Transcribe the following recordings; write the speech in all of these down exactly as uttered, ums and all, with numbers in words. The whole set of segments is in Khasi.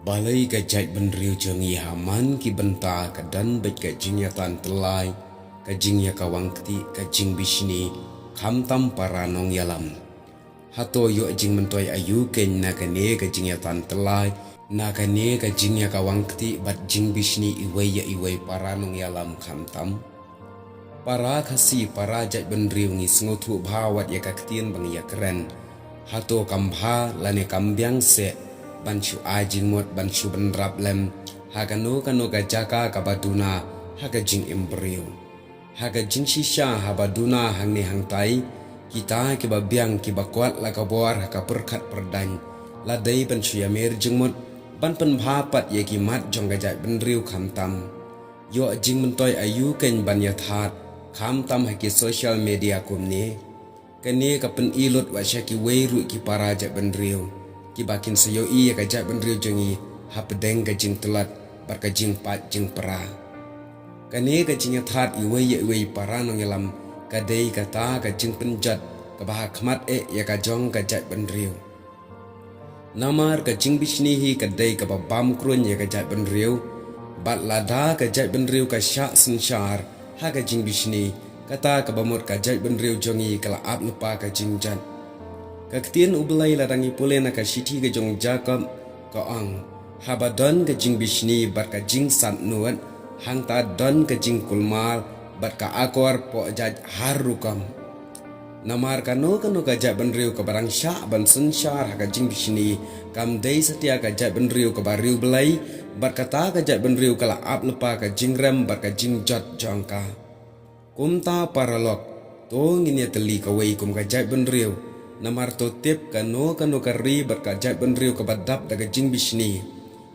Balei ka jaitbynriew jong ngi ha man ki bynta ka don beit ka jingïatan tyllai, ka jingïakawang kti, ka jingbishni, khamtam para nongïalam? Hato ïoh jingmyntoi aïu kein na kane ka jingïatan tyllai, na kane ka jingïakawang kti bad jingbishni iwei ïa iwei para nongïalam khamtam? Para Khasi, para jaitbynriew, ngi sngewthuh bha wat ïa ka ktien ba ngi ïakren. Hato kam bha lane kam biang seh ban shu ai jingmut, ban shu bynrap lem ha kano kano ka jaka kaba duna ha ka jingim briew? Ha ka jingshisha, haba duna hangne hangtai, kita kiba biang, kiba kwah la ka bor ha ka pyrkhat pyrdaiñ, la dei ban shu ïamir jingmut ban pynbha pat ïa ki mat jong ka jaitbynriew khamtam? Ïoh jingmyntoi aïu kein ban ïathuh, khamtam ha ki social media kumne? Kane ka pyni lut wat sha kiwei ruh ki para jaitbynriew, kiba kin sa ïohi ïa ka jaitbynriew jong ngi hapdeng ka jingtlot bad ka jingpait jingpra. Kane ka jingïathuh iwei ïa iwei para nongïalam ka dei kata ka jingpynjot kaba ha khmat eh ïa ka jong ka jaitbynriew. Namar ka jingbishni hi ka dei kaba bam kruiñ ïa ka jaitbynriew, bad lada ka jaitbynriew ka shah synshar ha ka jingbishni, kata kaba mut ka jaitbynriew jong ngi ka la ap lypa ka jingjot. Ka ktien U Blei, lada ngi pule na ka shithi ka jong u Jakob, ka ong, haba don ka jingbishni bad ka jingsatnud, hangta don ka jingkulmar bad ka akor pohjait har rukom. Namar kano kano ka jaitbynriew kaba dang shah ban synshar ha ka jingbishni, kam dei satia ka jaitbynriew kaba riewblei, bad kata ka jaitbynriew ka la ap lypa ka jingrem bad ka jingjot jong ka. Kumta paralok, to ngin ïatylli kawei kum ka jaitbynriew. Namar to tip, kano kano ka ri bad ka jaitbynriew kaba dap da ka jingbishni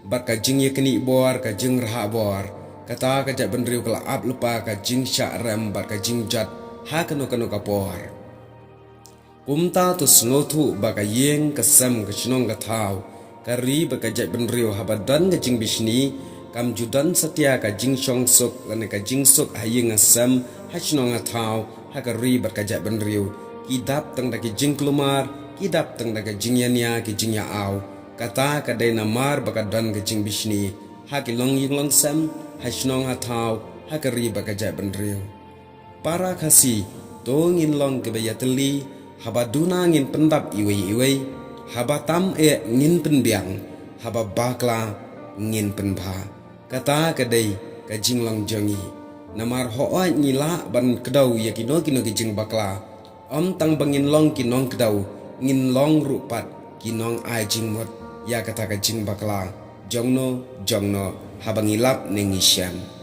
bad ka jingïaknieh bor, ka jingrhah bor, kata ka jaitbynriew ka la ap lypa ka jingshah rem bad ka jingjot ha kano kano ka por. Kumta to sngewthuh ba ka ïing ka sem, ka shnong ka thaw, ka ri bad ka jaitbynriew, haba don ka jingbishni, kam ju don satia ka jingshongsuk lane ka jingsuk ha ïing ha sem, ha shnong ha thaw, ha ka ri bad ka jaitbynriew. Ki dap tang da ki jingkulmar, ki dap tang da ka jingïania, ki jingïaaw. Kata ka dei namar ba ka don ka jingbishni ha ki longïing longsem, ha shnong ha thaw, ha ka ri bad ka jaitbynriew. Para Khasi, to ngin long kiba ïatylli, haba duna ngin pyndap iwei iwei, haba tam eh ngin pynbiang, haba bakla ngin pynbha. Kata ka dei ka jinglong jong ngi. Namar hooid ngi lah ban kdew ïa kino kino ki jingbakla, ym tang ba ngin long ki nongkdew, ngin long ruh pat ki nongai jingmut ïa kata ka jingbakla jongno jongno haba ngi lap ne ngi shem.